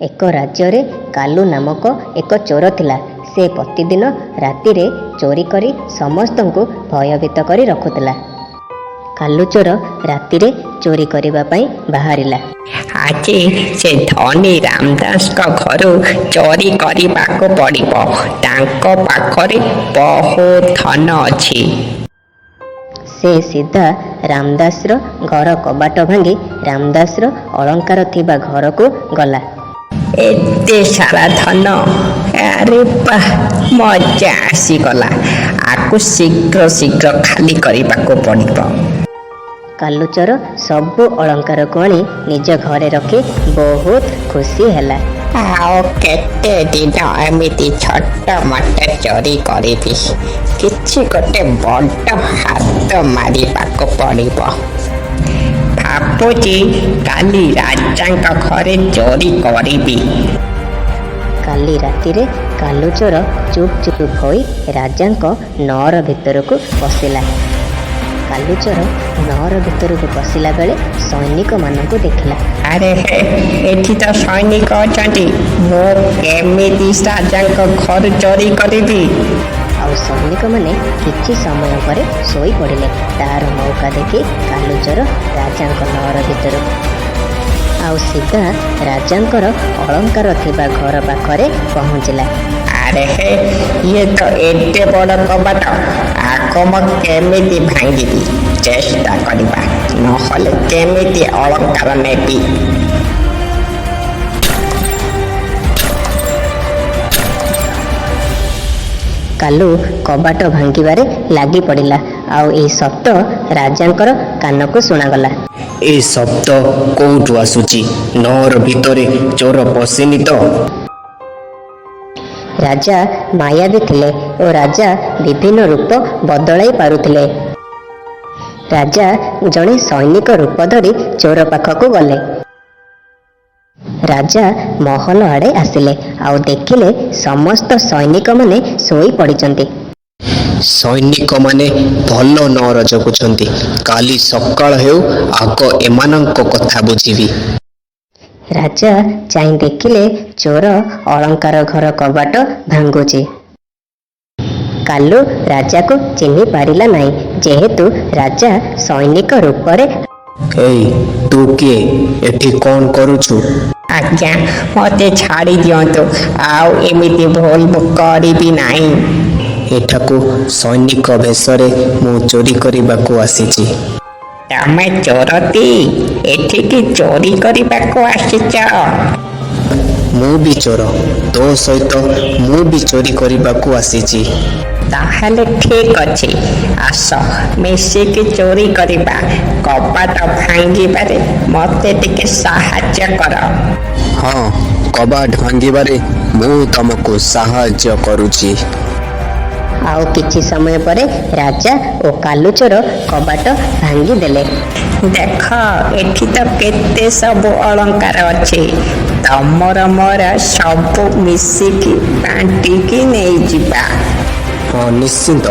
ଏକ ରାଜ୍ୟରେ କାଲୁ ନାମକ ଏକ ଚୋର ଥିଲା। ସେ ପ୍ରତିଦିନ ରାତିରେ ଚୋରି କରି ସମସ୍ତଙ୍କୁ ଭୟଭୀତ କରି ରଖୁଥିଲା। କାଲୁ ଚୋର ରାତିରେ ଚୋରି କରିବା ପାଇଁ ବାହାରିଲା। ଆଜି ସେ ଧନୀ ରାମଦାସଙ୍କ ଘରୁ ଚୋରି କରିବାକୁ ପଡ଼ିବ। ତାଙ୍କ ପାଖରେ ବହୁତ ଧନ ଅଛି। ସେ ସିଧା ରାମଦାସର ଘର କବାଟ ଭାଙ୍ଗି ରାମଦାସର ଅଳଙ୍କାର ଥିବା ଘରକୁ ଗଲା। ଏତେ ସାରା ଧନ! ଆରେ ବାଃ, ମଜା ଆସିଗଲା। ଆକୁ ଶୀଘ୍ର ଶୀଘ୍ର ଖାଲି କରିବାକୁ ପଡ଼ିବ। କାଲୁ ଚୋର ସବୁ ଅଳଙ୍କାରକୁ ଆଣି ନିଜ ଘରେ ରଖି ବହୁତ ଖୁସି ହେଲା। ଆଉ କେତେ ଦିନ ଏମିତି ଛୋଟ ମୋଟ ଚୋରି କରିବି? କିଛି ଗୋଟେ ବଡ଼ ହାତ ମାରିବାକୁ ପଡ଼ିବ। ଭାବୁଛି କାଲି ରାଜାଙ୍କ ଘରେ ଚୋରି କରିବି। କାଲି ରାତିରେ କାଲୁ ଚୋର ଚୁପ୍ ଚୁପ୍ ହୋଇ ରାଜାଙ୍କ ନଅର ଭିତରକୁ ପଶିଲା। କାଲୁ ଚୋର ନଅର ଭିତରକୁ ପଶିଲା ବେଳେ ସୈନିକମାନଙ୍କୁ ଦେଖିଲା। ଆରେ ହେ, ଏଠି ତ ସୈନିକ ଅଛନ୍ତି। ମୁଁ କେମିତି ରାଜାଙ୍କ ଘରୁ ଚୋରି କରିବି? ଆଉ ସୈନିକମାନେ କିଛି ସମୟ ପରେ ଶୋଇପଡ଼ିଲେ। ତାର ମଉକା ଦେଖି କାଲୁ ଚୋର ରାଜାଙ୍କ ନଅର ଭିତରକୁ ଆଉ ସିଧା ରାଜାଙ୍କର ଅଳଙ୍କାର ଥିବା ଘର ପାଖରେ ପହଞ୍ଚିଲା। ଆରେ ହେ, ଇଏ ତ ଏତେ ବଡ଼ କବାଟ। ଆକୁ ମୁଁ କେମିତି ଭାଙ୍ଗିବି? ଚେଷ୍ଟା କରିବା, ନହେଲେ କେମିତି ଅଳଙ୍କାର ନେବି? କାଲୁ କବାଟ ଭାଙ୍ଗିବାରେ ଲାଗି ପଡ଼ିଲା, ଆଉ ଏହି ଶବ୍ଦ ରାଜାଙ୍କର କାନକୁ ଶୁଣାଗଲା। ଏ ଶବ୍ଦ କୋଉଠୁ ଆସୁଛି? ନଅର ଭିତରେ ଚୋର ପଶିନି ତ? ରାଜା ମାୟାବୀ ଥିଲେ ଓ ରାଜା ବିଭିନ୍ନ ରୂପ ବଦଳାଇ ପାରୁଥିଲେ। ରାଜା ଜଣେ ସୈନିକ ରୂପ ଧରି ଚୋର ପାଖକୁ ଗଲେ। ରାଜା ମହଲ ଆଡ଼େ ଆସିଲେ ଆଉ ଦେଖିଲେ ସମସ୍ତ ସୈନିକମାନେ ଶୋଇ ପଡ଼ିଛନ୍ତି। ସୈନିକମାନେ ଭଲ ନଅର ଜଗୁଛନ୍ତି। କାଲି ସକାଳ ହେଉ, ଆଗ ଏମାନଙ୍କ କଥା ବୁଝିବି। ରାଜା ଚାହିଁ ଦେଖିଲେ ଚୋର ଅଳଙ୍କାର ଘର କବାଟ ଭାଙ୍ଗୁଛି। କାଲୁ ରାଜାକୁ ଚିହ୍ନି ପାରିଲା ନାହିଁ, ଯେହେତୁ ରାଜା ସୈନିକ ରୂପରେ। ଏଇ, ତୁ କିଏ? ଏଠି କଣ କରୁଛୁ? ଆଜ୍ଞା, ମୋତେ ଛାଡ଼ି ଦିଅନ୍ତୁ। ଆଉ ଏମିତି ଭୁଲ ମୁଁ କରିବି ନାହିଁ। ଏଠାକୁ ସୈନିକ ବେଶରେ ମୁଁ ଚୋରି କରିବାକୁ ଆସିଛି। ତମେ ଚୋରଟି ଏଠିକି ଚୋରି କରିବାକୁ ଆସିଛ? ମୁଁ ବି ଚୋର। ତୋ ସହିତ ମୁଁ ବି ଚୋରି କରିବାକୁ ଆସିଛି। ତାହେଲେ ଠିକ ଅଛି, ଆସ ମିଶିକି ଚୋରି କରିବା। କବାଟ ଭାଙ୍ଗିବାରେ ମୋତେ ଟିକେ ସାହାଯ୍ୟ କର। ହଁ, କବାଟ ଭାଙ୍ଗିବାରେ ମୁଁ ତମକୁ ସାହାଯ୍ୟ କରୁଛି। ଆଉ କିଛି ସମୟ ପରେ ରାଜା ଓ କାଲୁ ଚୋର କବାଟ ଭାଙ୍ଗିଦେଲେ। ଦେଖ, ଏଠି ତ କେତେ ସବୁ ଅଳଙ୍କାର ଅଛି। ତମର ମୋର ସବୁ ମିଶିକି ବାଣ୍ଟିକି ନେଇଯିବା। ହଁ, ନିଶ୍ଚିନ୍ତ।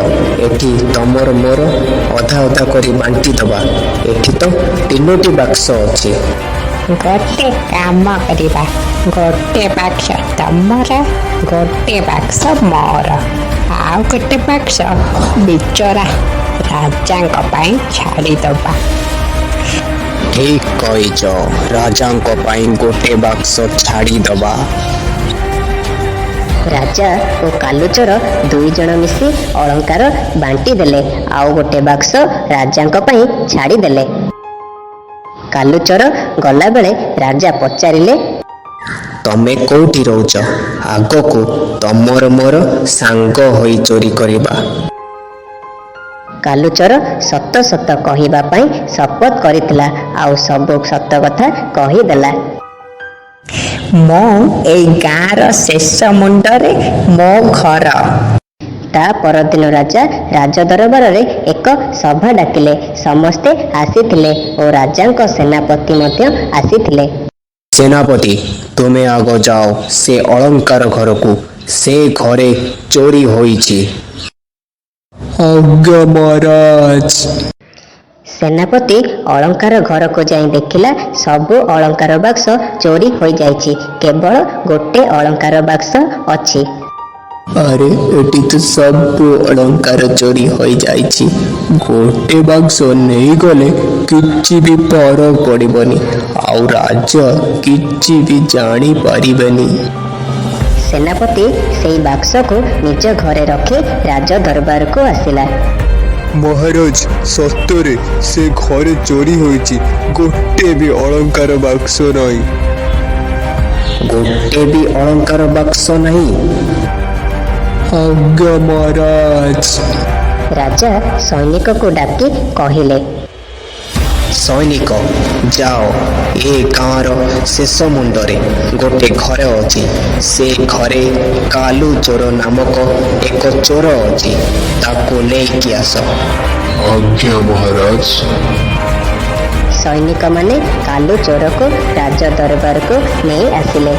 ଏଠି ତମର ମୋର ଅଧା ଅଧା କରି ବାଣ୍ଟି ଦବା। ଏଠି ତ ତିନୋଟି ବାକ୍ସ ଅଛି। ଗୋଟେ କାମ କରିବା, ଗୋଟେ ବାକ୍ସ ତମର, ଗୋଟେ ବାକ୍ସ ମୋର, ଆଉ ଗୋଟେ ବାକ୍ସ ବିଚରା ରାଜାଙ୍କ ପାଇଁ ଛାଡ଼ିଦବା। ଠିକ କହିଛ, ରାଜାଙ୍କ ପାଇଁ ଗୋଟେ ବାକ୍ସ ଛାଡ଼ିଦବା। ରାଜା ଓ କାଲୁ ଚୋର ଦୁଇ ଜଣ ମିଶି ଅଳଙ୍କାର ବାଣ୍ଟି ଦେଲେ, ଆଉ ଗୋଟେ ବାକ୍ସ ରାଜାଙ୍କ ପାଇଁ ଛାଡ଼ିଦେଲେ। କାଲୁ ଚୋର ଗଲାବେଳେ ରାଜା ପଚାରିଲେ, ତମେ କୋଉଠି ରହୁଛ? ଆଗକୁ ତମର ମୋର ସାଙ୍ଗ ହୋଇ ଚୋରି କରିବା। କାଲୁ ଚୋର ସତ ସତ କହିବା ପାଇଁ ଶପଥ କରିଥିଲା ଆଉ ସବୁ ସତ କଥା କହିଦେଲା। ମୁଁ ଏଇ ଗାଁର ଶେଷ ମୁଣ୍ଡରେ ମୋ ଘର। ତା ପରଦିନ ରାଜା ରାଜଦରବାରରେ ଏକ ସଭା ଡାକିଲେ। ସମସ୍ତେ ଆସିଥିଲେ ଓ ରାଜାଙ୍କ ସେନାପତି ମଧ୍ୟ ଆସିଥିଲେ। ସେନାପତି, ତୁମେ ଆଗ ଯାଅ ସେ ଅଳଙ୍କାର ଘରକୁ। ସେ ଘରେ ଚୋରି ହୋଇଛି। ଆଜ୍ଞା ମହାରାଜ। ସେନାପତି ଅଳଙ୍କାର ଘରକୁ ଯାଇ ଦେଖିଲା, ସବୁ ଅଳଙ୍କାର ବାକ୍ସ ଚୋରି ହୋଇଯାଇଛି, କେବଳ ଗୋଟେ ଅଳଙ୍କାର ବାକ୍ସ ଅଛି। ଆରେ, ଏଠି ତ ସବୁ ଅଳଙ୍କାର ଚୋରି ହୋଇଯାଇଛି। ଗୋଟେ ବାକ୍ସ ନେଇଗଲେ କିଛି ବି ଫରକ ପଡ଼ିବନି, ଆଉ ରାଜା କିଛି ବି ଜାଣିପାରିବେନି। ସେନାପତି ସେଇ ବାକ୍ସକୁ ନିଜ ଘରେ ରଖି ରାଜ ଦରବାରକୁ ଆସିଲା। ମହାରାଜ, ସତରେ ସେ ଘରେ ଚୋରି ହୋଇଛି। ଗୋଟେ ବି ଅଳଙ୍କାର ବାକ୍ସ ନାହିଁ। ଗୋଟେ ବି ଅଳଙ୍କାର ବାକ୍ସ ନାହିଁ? ଆଜ୍ଞା ମହାରାଜ। ରାଜା ସୈନିକକୁ ଡାକି କହିଲେ, ସୈନିକ, ଯାଅ, ଏ ଗାଁର ଶେଷ ମୁଣ୍ଡରେ ଗୋଟେ ଘର ଅଛି। ସେ ଘରେ କାଲୁ ଚୋର ନାମକ ଏକ ଚୋର ଅଛି। ତାକୁ ନେଇକି ଆସ। ଆଜ୍ଞା ମହାରାଜ। ସୈନିକମାନେ କାଲୁ ଚୋରକୁ ରାଜ ଦରବାରକୁ ନେଇ ଆସିଲେ।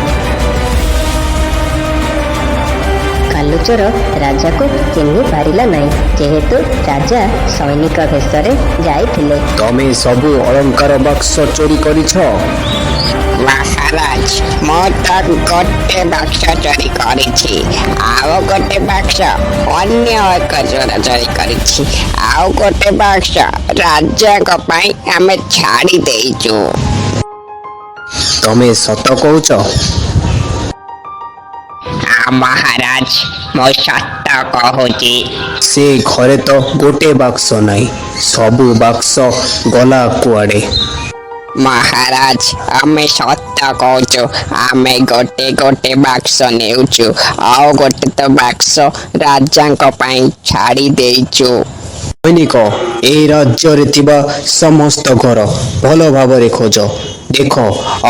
କାଲୁ ଚୋର ରାଜାକୁ ଚିହ୍ନି ପାରିଲା ନାହିଁ, ଯେହେତୁ ରାଜା ସୈନିକ ବେଶରେ ଯାଇଥିଲେ। ତମେ ସବୁ ଅଳଙ୍କାର ବାକ୍ସ ଚୋରି କରିଛ? ମହାରାଜ, ମୁଁ ତ ଗୋଟେ ବାକ୍ସ ଚୋରି କରିଛି, ଆଉ ଗୋଟେ ବାକ୍ସ ଅନ୍ୟ ଏକ ଚୋର ଚୋରି କରିଛି, ଆଉ ଗୋଟେ ବାକ୍ସ ରାଜାଙ୍କ ପାଇଁ ଆମେ ଛାଡ଼ି ଦେଇଛୁ। ତମେ ସତ କହୁଛ? ମହାରାଜ, ମୁଁ ସତ କହୁଛି। ସେ ଘରେ ତ ଗୋଟେ ବାକ୍ସ ନାହିଁ, ସବୁ ବାକ୍ସ ଗଲା କୁଆଡ଼େ? ମହାରାଜ, ଆମେ ସତ କହୁଛୁ। ଆମେ ଗୋଟେ ଗୋଟେ ବାକ୍ସ ନେଉଛୁ, ଆଉ ଗୋଟେ ତ ବାକ୍ସ ରାଜାଙ୍କ ପାଇଁ ଛାଡ଼ି ଦେଇଛୁ। ସୈନିକ, ଏହି ରାଜ୍ୟରେ ଥିବା ସମସ୍ତ ଘର ଭଲ ଭାବରେ ଖୋଜ। ଦେଖ,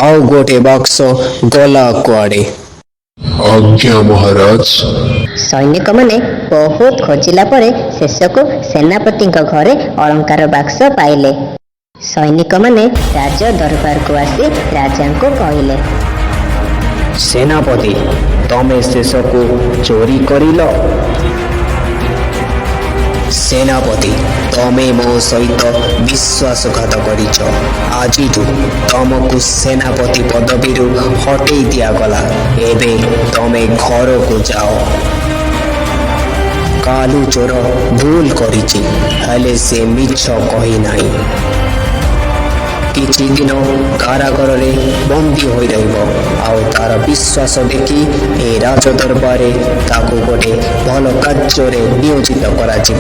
ଆଉ ଗୋଟେ ବାକ୍ସ ଗଲା କୁଆଡ଼େ। ଆଜ୍ଞା ମହାରାଜ। ସୈନିକମାନେ ବହୁତ ଖୋଜିଲା ପରେ ଶେଷକୁ ସେନାପତିଙ୍କ ଘରେ ଅଳଙ୍କାର ବାକ୍ସ ପାଇଲେ। ସୈନିକମାନେ ରାଜ ଦରବାରକୁ ଆସି ରାଜାଙ୍କୁ କହିଲେ, ସେନାପତି, ତମେ ଶେଷକୁ ଚୋରି କରିଲ? ସେନାପତି, ତମେ ମୋ ସହିତ ବିଶ୍ୱାସଘାତ କରିଛ। ଆଜିଠୁ ତମକୁ ସେନାପତି ପଦବୀରୁ ହଟେଇ ଦିଆଗଲା। ଏବେ ତମେ ଘରକୁ ଯାଅ। କାଲୁ ଚୋର ଭୁଲ କରିଛି, ହେଲେ ସେ ମିଛ କହି ନାହିଁ। କିଛି ଦିନ କାରାଗାରରେ ବନ୍ଦୀ ହୋଇ ରହିବ, ଆଉ ତାର ବିଶ୍ୱାସ ଦେଖି ଏ ରାଜ ଦରବାରରେ ତାକୁ ଗୋଟେ ଭଲ କାର୍ଯ୍ୟରେ ନିୟୋଜିତ କରାଯିବ।